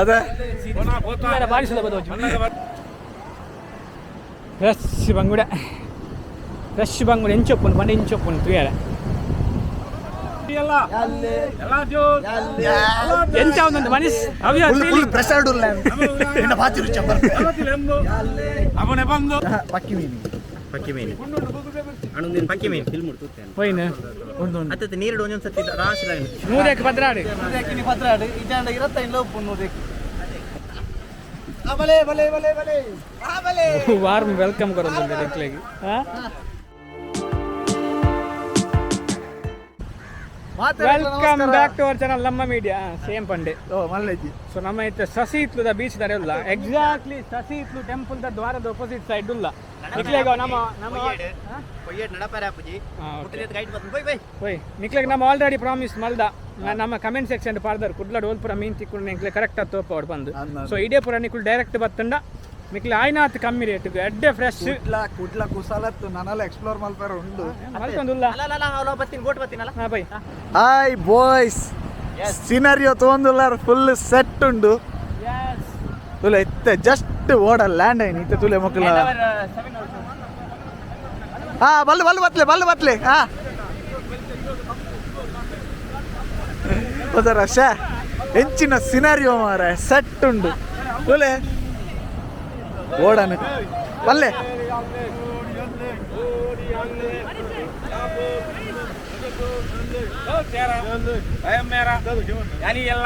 ಅದೇ ಫ್ರೆಶ್ ಬಂಗುಡೆ, ಫ್ರೆಶ್ ಬಂಗುಡೆ ಎಂಚೊಪ್ಪುಂಡು ಪಂಡ ಇಂಚೊಪ್ಪುಂಡು ತುಯರೆ. ಎಂಚ ಒಂದೊಂದು ಮನೀಶ್ ಅವಿ. ಫುಲ್ ಫುಲ್ ಪ್ರೆಷರ್ ಉಲ್ಲ ನಿನ್ನ ಬಾಚಿ ರುಚಿ. ಅವನೇ ಬಂದು ಪಕ್ಕಿ ಮೀನು. ಪಕ್ಕಿ ಮೀನು ಅಣ್ಣೊಂದಿನ ಪಕ್ಕಿ ಮೀನು ಫಿಲ್ಮ್ ತೂತೇನೆ. ಪೋಯಿನ. ಅತ್ತ ನೀರು ಒಂದೊಂದು ಸತಿ ರಾಶಿ. ನೂರಕ್ಕೆ ಪದ್ರಾಡು. ಬಲೆ ಬಲೆ ಬಲೆ ಬಲೆ ಬಲೆ. ವಾರ್ಮ್ welcome ಕೊರೊಂದು ಎಂಕ್ಲೆಗ್. Welcome back to our channel ನಮ್ಮ ಮೀಡಿಯಾ ಸೇಮ್ ಪಂಡೆ. ಓ ಮಲ್ಲೆಜ್ಜಿ. ಸೊ ನಮ್ಮ ಇತ್ತೆ ಸಸಿಹಿತ್ಲುದ ಬೀಚ್ ದರೆ ಉಲ್ಲ. ಎಕ್ಸಾಕ್ಟ್ಲಿ ಸಸಿಹಿತ್ಲು ಟೆಂಪಲ್ ದ ದ್ವಾರದ ಅಪೋಸಿಟ್ ಸೈಡ್ ಉಲ್ಲ. ನಿಕ್ಲೆಗ್ ನಮ್ಮ ನಮ್ಮ ಪೊಯ್ಯಡ್ ನಡಪಾರೆ ಅಪ್ಪುಜಿ. ಹಾ, okay. ಮುಟ್ಟಿನ ಗೈಡ್ ಬಂದು ಬೈ ಬೈ. ಓಯ್, ನಿಕ್ಲೆಗ್ ನಮ್ಮ ಆಲ್ರೆಡಿ ಪ್ರಾಮಿಸ್ ಮಲ್ದ. ನಮ್ಮ ಕಮೆಂಟ್ ಸೆಕ್ಷನ್ ಪಾಡ್ದರ್, ಕುಡ್ಲಡ್ ಓಲ್ಪುರ ಮೀನ್ ತಿಕ್ಕುಂಡು ನಿಕ್ಲೆ ಕರೆಕ್ಟ್ ಆತ್ ತೋಪವಡ್ ಬಂದು. ಅಂದ್. ಸೊ ಇಡೇ ಪುರ ನಿಕುಲ್ ಡೈರೆಕ್ಟ್ ಬತ್ತಂಡ ನಿಕ್ಲೆ ಆಯ್ನಾತ್ ಕಮ್ಮಿ ರೇಟ್, ಎಡ್ಡೆ ಫ್ರೆಶ್. ಕುಡ್ಲ ಕುಡ್ಲ ಕುಸಾಲತ್ತು ನನಲ ಎಕ್ಸ್ಪ್ಲೋರ್ ಮಲ್ಪರ ಉಂಡು. ಮಲ್ತೊಂದುಲ್ಲ. ಅಲ್ಲ ಅಲ್ಲ ಅಲ್ಲ, ಅವಲ ಬತ್ತೀನಿ, ಬೋಟ್ ಬತ್ತೀನಲ್ಲ. ಹಾ ಬೈ. ಹಾಯ್ ಬಾಯ್ಸ್, ಸಿನರಿಯೋ ತೋಂದುಲ್ಲಾರ್, ಫುಲ್ ಸೆಟ್ ಉಂಡು. ತುಲೆ ಇತ್ತೆ ಜಸ್ಟ್ ಓಡ ಲ್ಯಾಂಡ್ ಐನ್ ಇತ್ತೆ ತುಲೆ ಮೊಕ್ಕಲ. ಹಾ ಬಲ್ಲು ಬಲ್ಲು ಬತ್ಲೆ ಬಲ್ಲು ಬತ್ಲೆ. ಹಾ ಅದರ ಶೇ ಎಂಚಿನ ಸಿನಾರಿಯೋ ಮಾರ, ಸೆಟ್ ಉಂಡು. ತುಲೆ ಓಡನು ಬಲ್ಲೆ.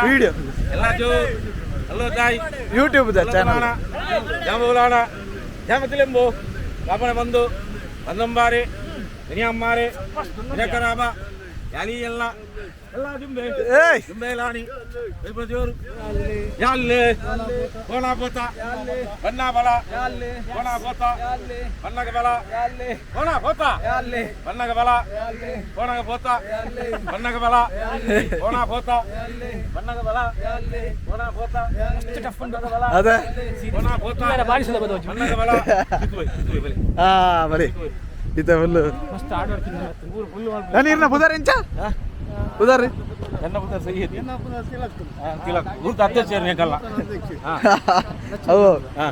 Video YouTube the channel. ಜಾಮತಿಲೆಂಬು ಬಾಪನ ಬಂದು ಬಂದಂಬಾರೆ ಮಿನಿಯಮ್ಮಾರೆ ವಿನಕರಾಮ ಯಾಲಿ ಎಲ್ಲ ಎಲ್ಲ ದುಂಬೆ. ಏಯ್. ದುಂಬೆ ಲಾಣಿ ಜೋರು ಯಾಲ್ಲೆ ಕೋಣ ಬೋತ ಬಣ್ಣ ಬಲ ಕೋಣ ಬೋತ ಬಣ್ಣಗ ಬಲ ಕೋಣ ಬೋತ ಬಣ್ಣಗ ಬಲ ಕೋಣಗ ಬೋತ ಬಣ್ಣಗ ಬಲ ಕೋಣ ಬೋತ ಬಣ್ಣಗ ಬಲ ಕೋಣ ಬೋತ ಅದೇ. ಕೋಣ ಬೋತ ಬಣ್ಣಗ ಬಲ ಬಲೆ. ಹಾ ಬಲಿ ಇತ್ತೆ ಫುಲ್ಲು. ಮಸ್ತ್ ಆಡ್ ವರ್ಕಿಂಗ್. ನಾನು ಇರ್ನ ಬುಧಾರ್ ಎಂಚ ಬುಧಾರ್. ಎನ್ನ ಬುಧಾರ್ ಸಹಿ ತಿಲಕ್ ಗುರುತು ಅಧ್ಯಕ್ಷ ಕಲ್ಲ. ಅವು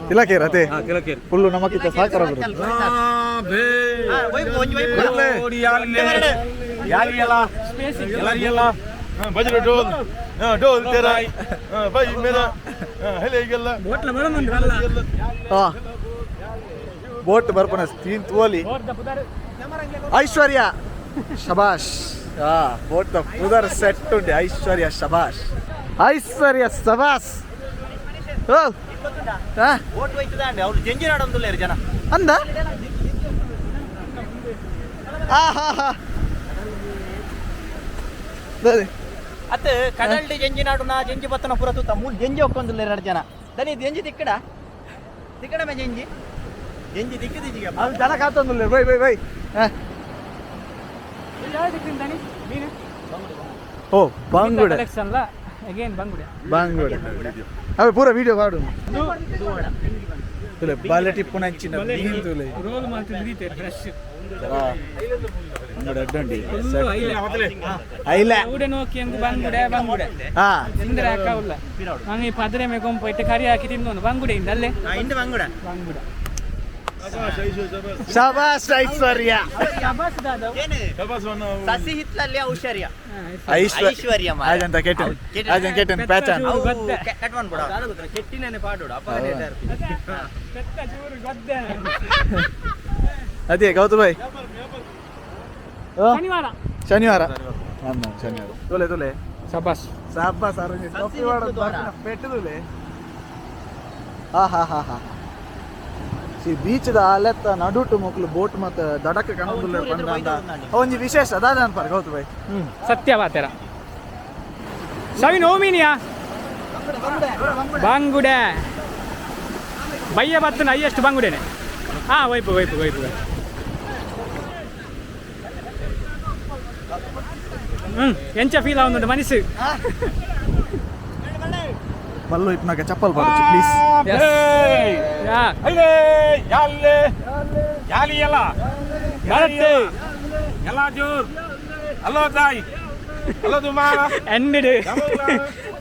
ತಿಲಕೇರ್ ಅದೇ. ತಿಲಕೇರ್. ಫುಲ್ಲು ನಮಕಿತ್ತ ಸಹಕಾರ ಬರುತ್ತೆ. ಬೋಟ್ಲ ಬರೋದು ಅಲ್ಲ. ಹಾ ಬೋಟ್ ಬರ್ಪಣ ತೀನ್ ತೋಲಿ. ಐಶ್ವರ್ಯ ಶಬಾಷ್. ಹಾ ಬೋಟ್ ಪುದರ್ ಸೆಟ್ ಉಂಡೆ. ಐಶ್ವರ್ಯ ಶಬಾಷ್, ಐಶ್ವರ್ಯ ಶಬಾಷ್. ಓ ಹಾ. ಓಟ್ ಹೋಯ್ತದ ಅವ್ರು ಜಂಜಿ ನಾಡೊಂದುಲ್ಲೇರು ಜನ. ಅಂದ ಆ ಹಾ ಹಾ ಸರಿ. ಅತ್ತ ಕಡಲ್ಡಿ ಜಂಜಿ ನಾಡುನ ಜಂಜಿ ಬತ್ತನ ಪುರ ತೂತ ಮೂಲು ಜಂಜಿ ಒಕ್ಕೊಂದುಲ್ಲೇರು ಎರಡು ಜನ. ದನಿ ಜಂಜಿ ತಿಕ್ಕಡ ತಿಕ್ಕಡ ಮೇ ಜಂಜಿ ಜಂಜಿ ತಿಕ್ಕದಿಜಿಗೆ. ಅದು ಜನ ಕಾತೊಂದುಲ್ಲೇರು. ಬೈ ಬೈ ಬೈ ಹಾ. ಮೀನು. ಓ ಬಂಗುಡೆ. ಕಲೆಕ್ಷನ್ ಲ ಅಗೇನ್ ಬಂಗುಡೆ. ಬಂಗುಡೆ ಅವೇ ಪೂರ ವಿಡಿಯೋ ಮಾಡು. ತುಲೆ ಬಾಲೆ ಟಿಪ್ಪುನ ಹಂಚಿನ ಮೀನ್ ತುಲೆ. Role ಮಾಡ್ತಿದ್ದು fresh. ಬಂಗುಡೆ ಅಡ್ಡಂಡಿ. ಐಲೆ. ಐಲೆ. ಊಡೆ ನೋಕಿ ಎಂಗು ಬಂಗುಡೆ ಬಂಗುಡೆ. ಹಾ. ತಿಂದ್ರೆ ಹಾಕವುಲ್ಲ. ನಾನು ಈ ಪದ್ರೆ ಮೇ ಕೊಂಪು ಇಟ್ಟು ಕರಿ ಹಾಕಿ ತಿನ್ನೋನು ಬಂಗುಡೆ ಇಂದ ಅಲ್ಲೇ. ಇಂದು ಬಂಗುಡ. ಬಂಗುಡೆ. ಶಬಾಷ್ ಐಶ್ವರ್ಯ. ಶಬಾಸ್ ದಾದವ್. ಏನು ಸಸಿ ಹಿತ್ಲಲ್ಲಿ ಔಷರ್ಯ. ಐಶ್ವರ್ಯ. ಐಶ್ವರ್ಯ ಮಾರ್ರೆ. ಆಜಂತ ಕೆಟ್ಟನ್. ಕೆಟ್ಟನ್. ಆಜನ್ ಕೆಟ್ಟನ್ ಪ್ಯಾಚನ್. ಅವು ಗೊತ್ತೆ. ಕಟ್ ಮಾಡ್ಬಿಡು. ಕೆಟ್ಟಿನೇ ಪಾಡೋಡು ಅಪ್ಪ. ಪೆತ್ತ ಚೂರು ಗೊದ್ದೆ. ಅದೇ ಗೌತಮ್ ಭಾಯ್. ಶನಿವಾರ. ಶನಿವಾರ ಅನ್ನ ಶನಿವಾರ ತುಲೆ ತುಲೆ. ಶಬಾಸ್. ಸಾಬಾ ಸಾರು ಟೊಪ್ಪಿ ಮಾಡೋದು ಪೆಟ್ಟು ತುಲೆ. ಹಾ ಹಾ ಹಾ ಹಾ ಸಿ ಬೀಚ್ದ ಅಲೆತ್ತ ನಡುಟು ಮೊಕ್ಲು ಬೋಟ್ ಮತ್ತೆ ದಡಕ್ಕೆ ಕಣದುಲ್ಲ ಪಂಡ ಒಂಜಿ ವಿಶೇಷ ದಾದ ಅನ್ಪಾರ್ ಗೌತಮ್ ಭಾಯ್. ಹ್ಮ್ ಸತ್ಯ ಬಾತೆರ ಸವಿ ನೋಮಿನಿಯಾ ಬಂಗುಡೆ ಬಯ್ಯ ಬತ್ತನ ಅಯ್ಯಷ್ಟು ಬಂಗುಡೆನೆ. ಹಾ ಒಯ್ಪು ಒಯ್ಪು ಒಯ್ಪು. ಹ್ಮ್ ಎಂಚ ಫೀಲ್ ಆവുಂದುಂಡು ಮನಸ್ಸು? ಮಲ್ಲು ಇಪ್ನಾಗ ಚಪ್ಪಲ್ ಬಾರ್ಚು ಪ್ಲೀಸ್. ಯಾ. ಬರತ್ತೆ. ಎಲ್ಲ ಜೋರ್ ಅಲ್ಲೋ ತಾಯಿ ಅಲ್ಲೋ ದುಮಾರ. ಎಂಡಿಡ್.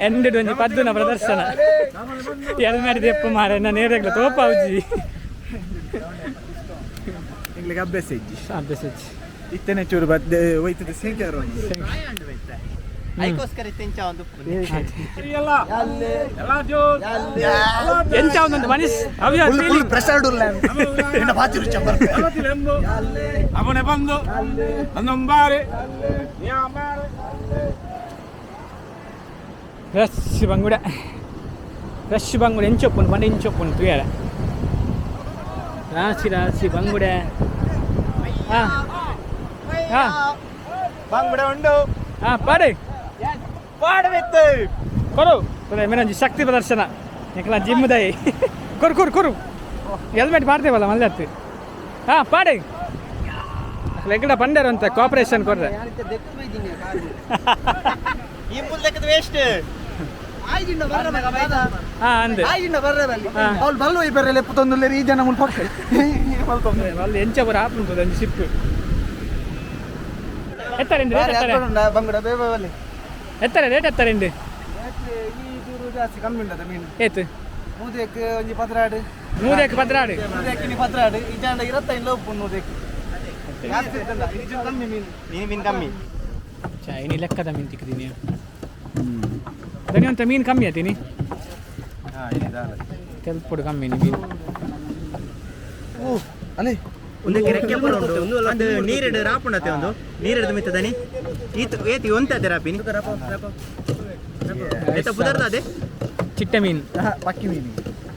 ಎಂಡ್ ಒಂಜಿ ಪದ್ದುನ ಪ್ರದರ್ಶನ. ಹೆಲ್ಮೆಟ್ ದೆಪ್ಪು ಮಾರೆ, ನಾನು ನೇರಗ್ಲ ತೋಪಾವುಜಿ. ಎಂಗ್ಲಿಗೆ ಅಭ್ಯಾಸ ಇಜ್ಜಿ. ಅಭ್ಯಾಸ ಇಜ್ಜಿ. ಇತ್ತನೆ ಚೂರು ಬದ್ದೆ ಒಯ್ತದೆ ಸೇಂಕ್ಯಾರ. ಐಕೋಸ್ಕರ ಇತ್ತೆಂಚ ಒಂದು. ಎಂಚ ಒಂದೊಂದು ಮನೀಶ್ ಅವಿ. ಫುಲ್ ಪ್ರೆಷರ್ ಉಲ್ಲ ಎನ್ನ ಬಾತಿರು ಚಂಬರ್. ಅವನೇ ಬಂದು ಅಂದೊಂಬಾರೆ. ಫ್ರೆಶ್ ಬಂಗುಡೆ, ಫ್ರೆಶ್ ಬಂಗುಡೆ. ಎಂಚೊಪ್ಪುಂಡು ಪಂಡ ಇಂಚೊಪ್ಪುಂಡು ತುಯರ. ರಾಶಿ ರಾಶಿ ಬಂಗುಡೆ. ಹಾಂ ಹಾಂ. ಬಂಗುಡೆ ಉಂಡು. ಹಾಂ, ಪಾಡೆ. ಪಾಡವೆತ್ತು. ಕೊರು ಮೇನೊಂಜಿ ಶಕ್ತಿ ಪ್ರದರ್ಶನ. ನಿಕಲ ಜಿಮ್ ದೈ. ಕೊರು ಕೊರು ಕೊರು. ಹೆಲ್ಮೆಟ್ ಪಾಡ್ತೇವಲ್ಲ ಮಲ್ಲೆ. ಹಾಂ, ಪಾಡೆ. ಎಕ್ಕಡ ಪಂಡೇರು ಅಂತ ಕೋಪರೇಷನ್ ಕೊರ್ರೆ. ಈ ಮುಲ್ದಕ್ಕದ ವೇಸ್ಟ್. ಹಾಂ, ಅಂದೆ. ಹಾ. ಅವ್ಳು ಬಲ್ವ ಈ ಬೇರೆ ಲೆಪ್ಪು ತಂದುಲ್ಲೇರಿ ಈ ಜನ ಮುಲ್ಪ. ಅಲ್ಲಿ ಎಂಚ ಬರ ಆಪುಂಟು ಒಂಜಿ ಸಿಪ್ಪು ಎತ್ತರೆಂಡು ರೇಟ್ ಎತ್ತಾರೆ. ಬಂಗುಡ ಬೇಬ ಬಲ್ಲಿ. ಎತ್ತಾರೆ ರೇಟ್ ಎತ್ತರೆಂಡು. ಈ ಚೂರು ಜಾಸ್ತಿ ಕಮ್ಮಿ ಉಂಟದ ಮೀನು. ಏತು? ಮೂದೆಕ್ ಒಂಜಿ 12. ನೂರಕ್ಕೆ 12. ನೂದೆಕ್ ಇನಿ 12 ಈ ಜಾಂಡ 25 ಉಪ್ಪು ನೂದೆಕ್ ಜಾಸ್ತಿ ಇತ್ತಲ್ಲ, ಈ ಚೂರು ಕಮ್ಮಿ ಮೀನು. ಮೀನು ಮೀನು ಕಮ್ಮಿ. ಚಾ ಇನಿ ಲೆಕ್ಕದ ಮೀನು ತಿಕ್ಕಿದೀನಿ. ದನಿ ಅಂತ ಮೀನು ಕಮ್ಮಿ ಆತೀನಿ. ತೆಲ್ಪುಡು ಕಮ್ಮಿ ನಿ ಮೀನು. ಓ ಅಲೇ. ಒಂದಕ್ಕೆ ರೆಕ್ಕೆ ಪೂರ ಉಂಟು. ಒಂದು ನೀರಿಡು ರಾಪುಂಡತೆ ಒಂದು ನೀರಿಡ್ದು ಮಿತ್ತದನಿ ಈತು ಏತಿ ಒಂತೆ ರಾಪಿನಿ ಏತ ಪುದರ್ದ ಅದೇ. ಚಿಟ್ಟೆ ಮೀನು. ಪಕ್ಕಿ ಮೀನು.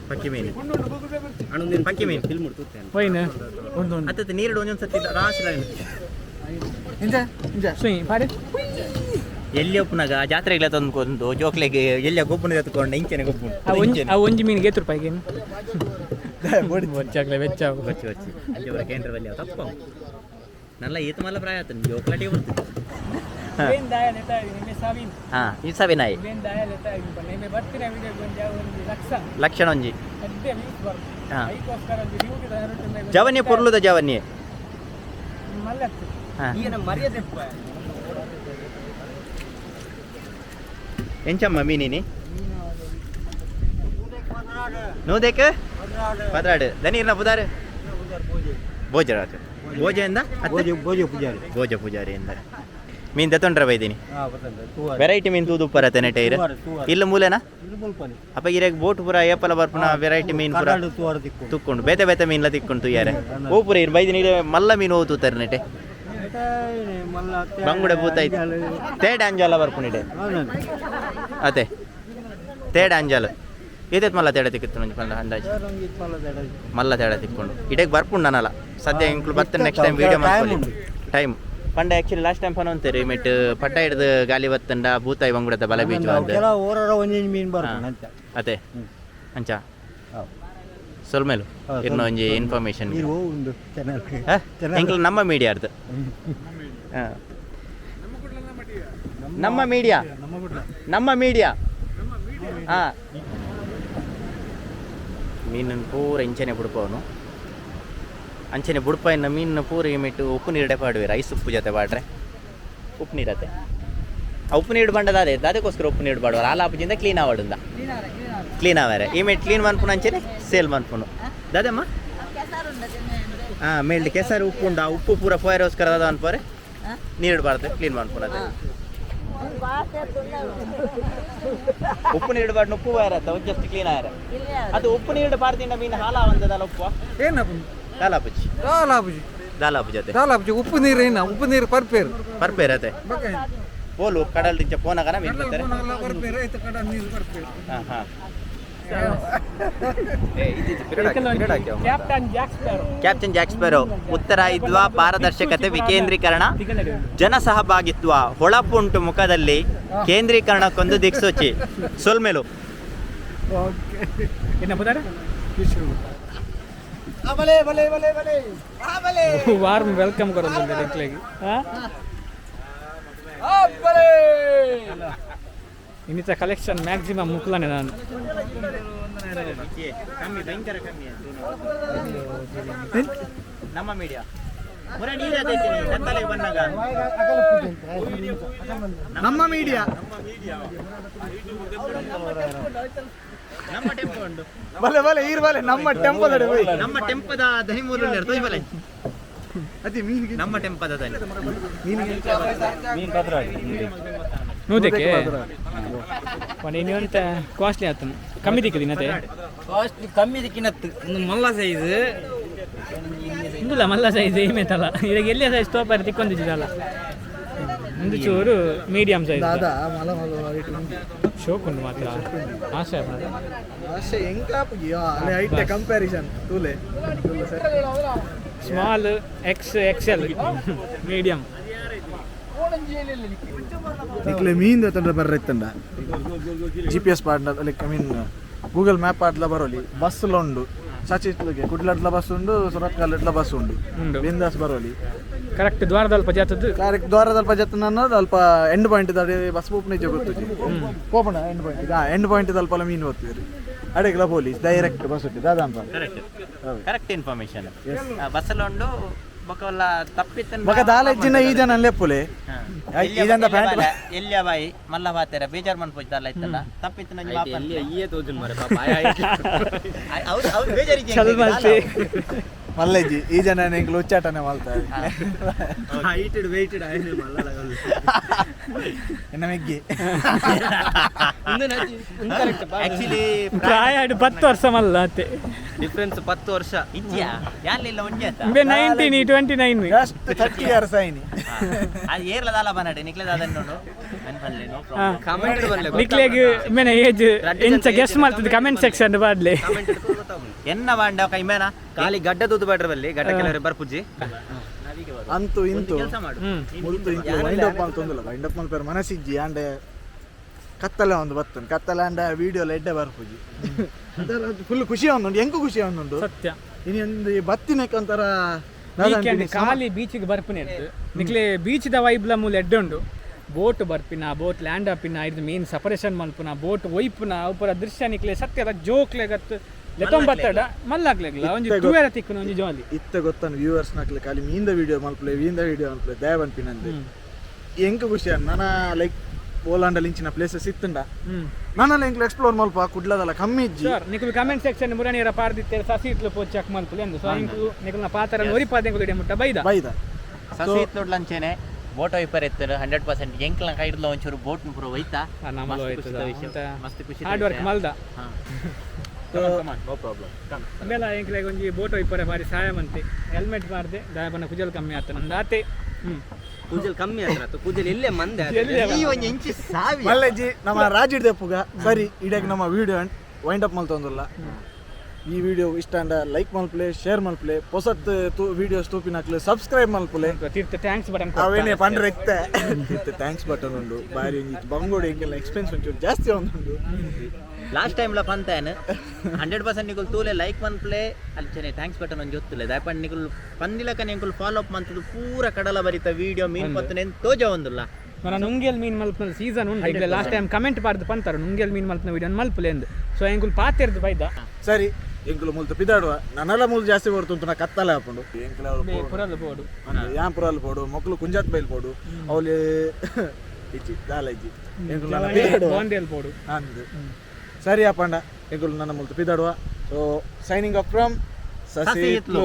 ಪಕ್ಕಿ ಮೀನು, ಪಕ್ಕಿ ಮೀನು. ಪೋಯಿನ. ಒಂದು ಒಂದು. ಅತ್ತ ನೀರಿಡು ಒಂದೊಂದು ಸತಿ ರಾಶಿ. ಇಂಜ ಇಂಜ. ಸುಯಿ ಪಾಡೆ. ಎಲ್ಲಿ ಒಪ್ಪುನಾಗ ಜಾತ್ರೆಗಳ ತಂದ್ಕೊಂಡು ಜೋಕ್ಲೆಗೆ ಎಲ್ಲಿಯ ಗೊಬ್ಬನ ಎತ್ಕೊಂಡು ಇಂಚೆನೆ ಗೊಬ್ಬು. ಆ ಒಂಜಿ, ಆ ಒಂಜಿ ಮೀನಿಗೆ ಏತು ರೂಪಾಯಿಗೆ? ಬೋಡಿ. ಬೊಚ್ಚಾಗ್ಲೆ ವೆಚ್ಚ. ಬಚ್ಚಿ ಬಚ್ಚಿ ಅಲ್ಲಿ ಅವರ ಕೇಂದ್ರ ಬಲ್ಲಿ ತಪ್ಪ ನಲ್ಲ ಈತ ಮಲ್ಲ ಪ್ರಾಯ ಆತನ ಜೋಕ್ಲಾಟಿ ಬರ್ತದೆ. ಹಾ, ಈ ಸವಿ ನಾಯಿ. ಲಕ್ಷಣ ಒಂಜಿ. ಹಾ. ಜವನಿ ಪೊರ್ಲುದ ಜವನಿ. ಹಾ. ಎಂಚಮ್ಮ ಮೀನಿನಿ? ನೂದೇಕ್ 12. ದನೀರ್ನ ಪುದಾರು ಭೋಜರಾಜು ಭೋಜ ಎಂದ. ಭೋಜ ಪೂಜಾರಿ. ಭೋಜ ಪೂಜಾರಿ ಎಂದ. ಮೀನ್ ದೆತ್ತೊಂಡ್ರ ಬೈದಿನಿ. ವೆರೈಟಿ ಮೀನ್ ತೂದು ಉಪ್ಪರತೆ ನೆಟೆ ಇರು. ಇಲ್ಲ ಮೂಲೆನಾ ಅಪ್ಪ ಇರೆಗ್ ಬೋಟ್ ಪೂರ ಏಪಲ ಬರ್ಪುನ ವೆರೈಟಿ ಮೀನ್ ಪೂರ ತುಕ್ಕೊಂಡು ಬೇತೆ ಬೇತೆ ಮೀನ್ಲ ತಿಕ್ಕೊಂಡು ತುಯ್ಯಾರೆ. ಓ ಪೂರ ಇರ್ ಬೈದಿನಿ ಇರೆ ಮಲ್ಲ ಮೀನು ಓ ತೂತಾರೆ ನೆಟೆ. ಬಂಗುಡೆ ಬೂತಾಯ್ತು, ತೇಡ ಅಂಜಾಲ ಬರ್ಪುನಿಡೆ ಅತೆ. ತೇಡ ಅಂಜಾಲ ಏತೇತ್ ಮಲ್ಲ ತೇಡ ತಿಕ್ಕಿತ್ತು ಒಂಜಿ ಪಂಡ ಅಂದಾಜು ಮಲ್ಲ ತೇಡ ತಿಕ್ಕೊಂಡು ಇಡೆಗ್ ಬರ್ಪುಂಡು ನಾನಲ್ಲ ಸದ್ಯ ಇಂಕ್ಲು ಬರ್ತೇನೆ. ನೆಕ್ಸ್ಟ್ ಟೈಮ್ ವೀಡಿಯೋ ಮಾಡ್ಕೊಳ್ಳಿ ಟೈಮ್ ಪಂಡ. ಆಕ್ಚುಲಿ ಲಾಸ್ಟ್ ಟೈಮ್ ಪನ ಅಂತೀರಿ ಮೆಟ್ ಪಟ್ಟ ಹಿಡ್ದು ಗಾಲಿ ಬತ್ತಂಡ ಬೂತಾಯಿ ಬಂಗುಡದ ಬಲ ಬೀಚ್ ಅಂದ. ಕೆಲವು ಓರರ ಒಂಜೊಂಜಿ ಮೀನು ಬರ್ಪುಂಡು ಅಂಚ. ಅದೇ ಅಂಚ. ಸೊಲ್ಮೇಲು ಇರ್ನ ಒಂಜಿ ಇನ್ಫಾರ್ಮೇಶನ್. ನೀರು ಉಂಡು ಚಾನಲ್. ಎಂಕ್ಲು ನಮ್ಮ ಮೀಡಿಯಾ ಅರ್ಧ. ನಮ್ಮ ಮೀಡಿಯಾ, ನಮ್ಮ ಮೀಡಿಯಾ. ಹಾ, ಮೀನನ್ನು ಪೂರ ಇಂಚನೆ ಬುಡ್ಪವನು. ಅಂಚನೆ ಬುಡ್ಪಾಯಿನ ಮೀನನ್ನ ಪೂರ ಇಮಿಟ್ಟು ಉಪ್ಪು ನೀರುಡೆ ಪಾಡುವೆರು. ಐಸ್ ಉಪ್ಪು ಜೊತೆ ಪಾಡ್ರೆ ಉಪ್ಪು ನೀರತ್ತೆ. ಆ ಉಪ್ಪು ನೀರು ಬಂಡದ ಅದೇ ಅದಕ್ಕೋಸ್ಕರ ಉಪ್ಪು ನೀರು ಪಾಡುವರು. ಆಲಾಪುಜಿಂದ ಕ್ಲೀನ್ ಆವಡುಂದ ಕ್ಲೀನ್ ಆವಾರೆ. ಈ ಮೇಟ್ ಕ್ಲೀನ್ ಮನ್ಪುನ ಅಂಚನೆ ಸೇಲ್ ಮನ್ಪುನು ದಾದಮ್ಮ. ಹಾಂ, ಮೇಲ್ಡ್ ಕೆಸರು ಉಪ್ಪು ಉಂಡು. ಆ ಉಪ್ಪು ಪೂರ ಫೋಯರೋಸ್ಕರ ದಾದ ಅನ್ಪೋರೆ ನೀರು ಇಡಬಾರ್ದು, ಕ್ಲೀನ್ ಮನ್ಪುನ ಅದೇ. ಉಪ್ಪು ನೀರು ಇಡಬಾರ್ದು. ಉಪ್ಪು ವಾರತ್ತ ಜಸ್ಟ್ ಕ್ಲೀನ್ ಆಯ್ರ ಅದು. ಉಪ್ಪು ನೀರು ಪಾರ್ದಿಂದ ಮೀನು ಹಾಲ ಒಂದದಲ್ಲ ಉಪ್ಪು. ಏನಪ್ಪ? ದಾಲಾಪುಜಿ. ದಾಲಾಪುಜಿ. ದಾಲಾಪು ಜೊತೆ. ದಾಲಾಪುಜಿ ಉಪ್ಪು ನೀರು ಏನ ಉಪ್ಪು ನೀರು ಪರ್ಪೇರು. ಪರ್ಪೇರ್ ಅದೇ ಪೋಲು ಕಡಲ್ ದಿಂಚ ಪೋನಗನ ಮೀನು ಬರ್ತಾರೆ. ಪರ್ಪೇರು ಆಯ್ತು, ಕಡಲ್ ನೀರು ಪರ್ಪೇರು. ಹಾಂ ಹಾಂ. Captain Jack Sparrow. Captain Jack Sparrow. ಉತ್ತರಾಯಿತ್ವ, ಪಾರದರ್ಶಕತೆ, ವಿಕೇಂದ್ರೀಕರಣ, ಜನಸಹಭಾಗಿತ್ವ ಹೊಳಪುಂಟು ಮುಖದಲ್ಲಿ ಕೇಂದ್ರೀಕರಣಕ್ಕೊಂದು ದಿಕ್ಸೂಚಿ. ಸೊಲ್ಮೆಲು. ಎನ್ನ ಪುದಾರ? ಬಲೆ ಬಲೆ ಬಲೆ ಬಲೆ ಬಲೆ. ವಾರ್ಮ್ welcome ಕೊರೊಂದು ಎಂಕ್ಲೆಗ್. ಇನ್ನಿತ ಕಲೆಕ್ಷನ್ ಮ್ಯಾಕ್ಸಿಮಮ್ ಮುಕ್ಲನೆ ನಾನು. ಕಮ್ಮಿ, ಭಯಂಕರ ಕಮ್ಮಿ. ನಮ್ಮ ಮೀಡಿಯಾ. ಮುರ ನೀರು ಅದೈತಿ ಕತ್ತಲೆ ಬಂದಾಗ. ನಮ್ಮ ಮೀಡಿಯಾ. ನಮ್ಮ ಟೆಂಪೋ ಉಂಟು. ಬಲೆ ಬಲೆ ಈರ್ ಬಲೆ ನಮ್ಮ ಟೆಂಪಲ್ ಅಡೆ ಹೋಯ್. ನಮ್ಮ ಟೆಂಪದ ದಹಿ ಮೂರು ತೋಯ್ ಬಲೆ. ಅತಿ ಮೀನಿಗೆ ನಮ್ಮ ಟೆಂಪದ ದನಿ. ಮೀನು ಪದ್ರಾಡಿ. ನೂದಕ್ಕೆ ಇನ್ನು ಅಂತ ಕಾಸ್ಟ್ಲಿ ಆತನು ಕಮ್ಮಿ ದಿಕ್ಕದಿನತೆ. ಕಾಸ್ಟ್ಲಿ ಕಮ್ಮಿ ದಿಕ್ಕಿನತ್ತು ಒಂದು ಮಲ್ಲ ಸೈಜ್. ಇಂದುಲ ಮಲ್ಲ ಸೈಜ್ ಏಮೇತಲ್ಲ, ಇವಾಗ ಎಲ್ಲಿಯ ಸೈಜ್ ತೋಪಾರಿ ತಿಕ್ಕೊಂದಿದ್ದಲ್ಲ. ಒಂದು ಚೂರು ಮೀಡಿಯಂ ಸೈಜ್. ದಾದಾ ಮಲ ಮಲ ಇಟ್ಟು ಉಂಟು. ಶೋಕ್ ಉಂಟು ಮಾತ್ರ ಆಸೆ ಆಪುಂಡು. ಆಶೆ ಎಂಕಾಪುಗಿ ಅಲ್ಲೇ ಐಟೆ ಕಂಪ್ಯಾರಿಸನ್ ತೂಲೆ ತೂಲೆ ಸರಿ. Small, X XL, medium. ನಿಕ್ಲೆ ಮೀನ್ ತಂಡ ಬರ್ರೆತ್ತಂಡ ಜಿ ಪಿ ಎಸ್ ಪಾಡ್ನ, like I mean Google map ಪಾಡ್ಲ ಬರೋಲಿ. ಬಸ್ ಉಂಡು ಸಚಿತ್ಲಗೆ, ಕುಡ್ಲಡ್ಲ ಬಸ್ ಉಂಡು, ಸುರತ್ಕಲ್ ಬಸ್ ಉಂಡು. ಉಂಡು. ಬಿಂದಾಸ್ ಬರೋಲಿ. ಕರೆಕ್ಟ್ ದ್ವಾರದಲ್ಪ ಜಾತದ್ದು. ಕರೆಕ್ಟ್ ದ್ವಾರದಲ್ಪ ಜತ್ತ ಅಲ್ಪ ಎಂಡ್ ಪಾಯಿಂಟ್ ದಾಡಿ ಬಸ್ ಪೋಪುನ ಗೊತ್ತುಜಿ ಪೋಪಣ ಎಂಡ್ ಪಾಯಿಂಟ್. ಹಾ, ಎಂಡ್ ಪಾಯಿಂಟ್ ದಲ್ಪ ಮೀನು ಹೋಗ್ತೀರಿ, ಅಡೆಗ್ಲ ಪೊಲೀಸ್ ಡೈರೆಕ್ಟ್ ಬಸ್ ಉಂಟು ದಾದಾಂಪ. Correct correct information. ಬಸ್ಸಲ್ಲಿ ಉಂಡು ಬೊಕವಲ್ಲ ತಪ್ಪಿತ್ತ. ಬೊಕ ದಾಲ ಇಜ್ಜಿನ ಈ ಜನ ಲೆಪ್ಪುಲೆ ಈ ಜನ ಪ್ಯಾಂಟ್. ಎಲ್ಲಿಯ ಬಾಯಿ ಮಲ್ಲ ಬಾತೆರ ಬೇಜಾರ್ ಮನ್ಪೋಜ್ ದಾಲ ಇತ್ತಲ್ಲ ತಪ್ಪಿತ್ತು ನಂಗೆ ಬಾಪ. ಎಲ್ಲಿ ಈಯೇ ತೋಜುನ್ ಮಾರೆ ಪಾಪ. ಅವ್ರು ಅವ್ರು ಬೇಜಾರಿಗೆ. ಚಲ್ ಮಲ್ತಿ. ಮಲ್ಲಜ್ಜಿ ಈ ಜನ ಎಂಕ್ಲು ಉಚ್ಚಾಟನೆ ಮಲ್ತಾರೆ. ಹೈಟೆಡ್ ವೆಯ್ಟೆಡ್ ಆಯ್ತು ಮಲ್ಲ. ಎನ್ನ ಮೆಗ್ಗಿ. ಆಕ್ಚುಲಿ ಪ್ರಾಯ 10 ವರ್ಷ ಮಲ್ಲ ಅತ್ತೆ. ಡಿಫ್ರೆನ್ಸ್ 10 ವರ್ಷ. ಇಜ್ಜಿಯಾ ಯಾರ್ಲಿಲ್ಲ ಒಂಜಿ ಆತ. ಬೆ 19 29. ಜಸ್ಟ್ 30 ಇಯರ್ಸ್ ಆಯ್ನಿ. ಅದು ಏರ್ಲ ದಾಲ ಬನ್ನಡೆ ನಿಕ್ಲೆ ದಾದ ನೋಡು ಅನ್ಪಲ್ಲೆ ನೋ ಪ್ರಾಬ್ಲಮ್. ಕಮೆಂಟ್ ಬರಲೆ. ನಿಕ್ಲೆಗ್ ಮೇನ ಏಜ್ ಎಂಚ ಗೆಸ್ ಮಾಡ್ತದೆ ಕಮೆಂಟ್ ಸೆಕ್ಷನ್ ಬಾಡ್ಲೆ. ಕಮೆಂಟ್ ಗೊತ್ತಾಗುಂಡು. ಎನ್ನ ಬಾಂಡ ಕೈಮೇನ. ಖಾಲಿ ಗಡ್ಡ ತೂತು ಬೇಡ್ರ ಬಲ್ಲಿ ಗಡ್ಡ ಕೆಲವರು ಬರ್ಪುಜಿ. ಅಂತೂ ಇಂತು ಕೆಲಸ ಮಾಡು. ಮುಲ್ತು ಇಂತು ವೈಂಡ್ ಅಪ್ ಮಲ್ತೊಂದಿಲ್ಲ. ವೈಂಡ್ ಅಪ್ ಮಲ್ಪೇರ್ ಮನಸ್ಸಿಜ್ಜಿ ಆಂಡೆ ಕತ್ತಲೆ ಒಂದು ಬತ್ತುಂಡು ಕತ್ತಲೆ ಆಂಡ ವೀಡಿಯೋ ಎಡ್ಡೆ ಬರ್ಪುಜಿ. ಫುಲ್ ಖುಷಿ ಒಂದುಂಡು, ಎಂಕು ಖುಷಿ ಒಂದುಂಡು. ಸತ್ಯ. ಇನಿ ಒಂದು ಈ ಬತ್ತಿನಕ್ಕೆ ಒಂಥರ ವೀಕೆಂಡ್ ಖಾಲಿ ಬೀಚಿಗೆ ಬರ್ಪಿನ ಇತ್ತು ನಿಕ್ಲೆ ಬೀಚ್ದ ವೈಬ್ಲ ಮೂಲ ಎಡ್ಡೆ ಉಂಡು. ಬೋಟ್ ಬರ್ಪಿನ, ಬೋಟ್ ಲ್ಯಾಂಡ್ ಆಪಿನ, ಇದು ಮೀನ್ ಸಪರೇಷನ್ ಮಲ್ಪುನ, ಬೋಟ್ ಒಯ್ಪುನ ಅವುಪರ ದೃಶ್ಯ ನಿಕ್ಲೆ ಸತ್ಯದ ಜೋಕ್ಲೆಗತ್ತು ಲೆತ್ತೊಂಬತ್ತಡ ಮಲ್ಲಾಗ್ಲೆಗ್ಲ ಒಂಜಿ ತೂವೆರ ತಿಕ್ಕುನ ಒಂಜಿ ಜಾಲಿ. ಇತ್ತ ಗೊತ್ತಾನು ವ್ಯೂವರ್ಸ್ ನಕ್ಲೆ ಖಾಲಿ ಮೀಂದ ವಿಡಿಯೋ ಮಲ್ಪಲೆ, ವೀಂದ ವಿಡಿಯೋ ಮಲ್ಪಲೆ ದಯವಂಪಿನಂದೆ ಎಂಕ್ ಖುಷಿ ಅನ್ ನನ ಲೈಕ್ ಪೋಲಾಂಡಲ್ಲಿ ಇಂಚಿನ ಪ್ಲೇಸಸ್ ಇತ್ತುಂಡ ನಾನಲ್ಲ ಎಂಕ್ಲು ಎಕ್ಸ್ಪ್ಲೋರ್ ಮಲ್ಪ ಕುಡ್ಲದಲ್ಲ ಕಮ್ಮಿ ಇಜ್ಜಿ. ಸರ್, ನಿಕುಲು ಕಮೆಂಟ್ ಸೆಕ್ಷನ್ ಮುರಣಿಯರ ಪಾರ್ದಿತ್ತೇರು ಸಸಿ ಇತ್ಲು ಪೋಚಾಕ್ ಮಲ್ಪುಲೆ ಅಂದು. ಸೊ ಇಂಕು ನಿಕುಲ್ನ ಪಾತ್ರ ಒರಿಪಾದ ಎಂಕುಲು ಇಡೆ ಮುಟ್ಟ ಬೈದ. ಬೈದ. ಸಸಿ ಇತ್ತು ಲಂಚೇನೆ ಬೋಟ್ ವೈಪರ್ ಇತ್ತು 100%. ಎಂಕ್ಲ ಕೈಡ್ಲ ಒಂಚೂರು ಬೋಟ್ ಪೂರ ಹೋಯ್ತಾ. ನಮ್ಮಲು ಮಸ್ತ್ ಹೋಯ್ತದ. ಖುಷಿದ ವಿಷಯ. ಮಸ್ತ್ ಖುಷಿ. ಹಾರ್ಡ್ ವರ್ಕ್ ಮಲ್ದ. No problem. ಆಮೇಲೆ ಎಂಕ್ಲೆಗ್ ಒಂಜಿ ಬೋಟ್ ಒಯ್ಪರೆ ಬಾರಿ ಸಹಾಯ ಮಂತೆ. ಹೆಲ್ಮೆಟ್ ಬಾರ್ದೆ ದಾಯಬನ ಕುಜಲ್ ಕಮ್ಮಿ ಆತ ನಂದಾತೆ. ಕೂಜಲ್ ಕಮ್ಮಿ ಆಯ್ತು, ಕೂಜಲ್ ಎಲ್ಲೇ ಮಂದೆ ಆತು. ಎಲ್ಲಿ ಈ ಒಂಜಿ ಇಂಚಿ ಸಾವಿ. ಮಲ್ಲಜ್ಜಿ ನಮ್ಮ ರಾಜಿಡ್ ದೆಪ್ಪುಗ ಸರಿ ಇಡಕ್ ನಮ್ಮ ವಿಡಿಯೋ ವೈಂಡ್ ಅಪ್ ಮಲ್ತೊಂದುಲ್ಲ. ಈ ವಿಡಿಯೋ ಇಷ್ಟ ಅಂಡ ಲೈಕ್ ಮಲ್ಪಲೆ, ಶೇರ್ ಮಲ್ಪಲೆ, ಪೊಸತ್ ವಿಡಿಯೋಸ್ ತೂಪಿನಕ್ಲೆ ಸಬ್ಸ್ಕ್ರೈಬ್ ಮಲ್ಪಲೆ. ತೀರ್ಥ thanks button. ಅವೇನೆ ಪಂಡ್ರೆ ಇತ್ತೆ ಇತ್ತೆ thanks button ಉಂಡು ಬಾರಿ ಒಂಜಿ ಬಂಗೋಡು. ಎಂಕೆಲ್ಲ ಎಕ್ಸ್ಪೆನ್ಸ್ ಒಂಚೂರು ಜಾಸ್ತಿ ಒಂದುಂಡು. ಲಾಸ್ಟ್ ಟೈಮ್ ಲ ಪಂತಾನು 100% ನಿಕುಲ್ ತೂಲೆ ಲೈಕ್ ಮನ್ಪ್ಲೆ ಅಂಚನೆ thanks button ಒಂಜಿ ಒತ್ತುಲೆ. ದಾಯಪಂಡ ನಿಕುಲ್ ಪಂದಿಲಕ ನಿಕುಲ್ ಫಾಲೋ ಅಪ್ ಮಂತದ್ದು ಪೂರ ಕಡಲ ಬರಿತ ವಿಡಿಯೋ ಮೀನ್ ಪತ್ತನೆ ತೋಜ ಒಂದುಲ್ಲ. మన నుంగేల్ ಮೀನ್ ಮಲ್ಪನ ಸೀಸನ್ ಉಂಟು. ಈಗ ಲಾಸ್ಟ್ ಟೈಮ್ ಕಮೆಂಟ್ ಪಾಡ್ದು ಪಂತಾರ ನುಂಗೇಲ್ ಮೀನ್ ಮಲ್ಪನ ವಿಡಿಯೋ ಮಲ್ಪಲೆ ಎಂದು. ಸೊ ಎಂಕುಲ್ ಪಾತೆರ್ದು ಬೈದ. ಸರಿ, ಎಂಕುಲು ಮುಲ್ತು ಪಿದಾಡುವ. ನನಲ ಮೂಲು ಜಾಸ್ತಿ ಬರ್ತುಂಟು ನಾ ಕತ್ತಲೆ ಹಾಪುಂಡು ಎಂಕುಲ. ಪುರಲ್ ಬೋಡು. ಯಾನ್ ಪುರಾಲ್ ಪೋಡು, ಮೊಕ್ಲು ಕುಂಜಾತ್ ಬೈಲ್ ಪೋಡು, ಅವಲಿ ಇಜ್ಜಿ ದಾಲ ಇಜ್ಜಿ. ಎಂಕುಲು ನನ ಪಿದಾಡುವ. ಬಾಂಡೇಲ್ ಬೋಡು. ಅಂದು ಸರಿ ಅಪ್ಪಂಡ ಎಂಕುಲು ನನ್ನ ಮುಲ್ತು ಪಿದಾಡುವ. ಸೊ ಸೈನಿಂಗ್ ಆಫ್ ಫ್ರಮ್ ಸಸಿ. ಸಸಿಹಿತ್ಲು.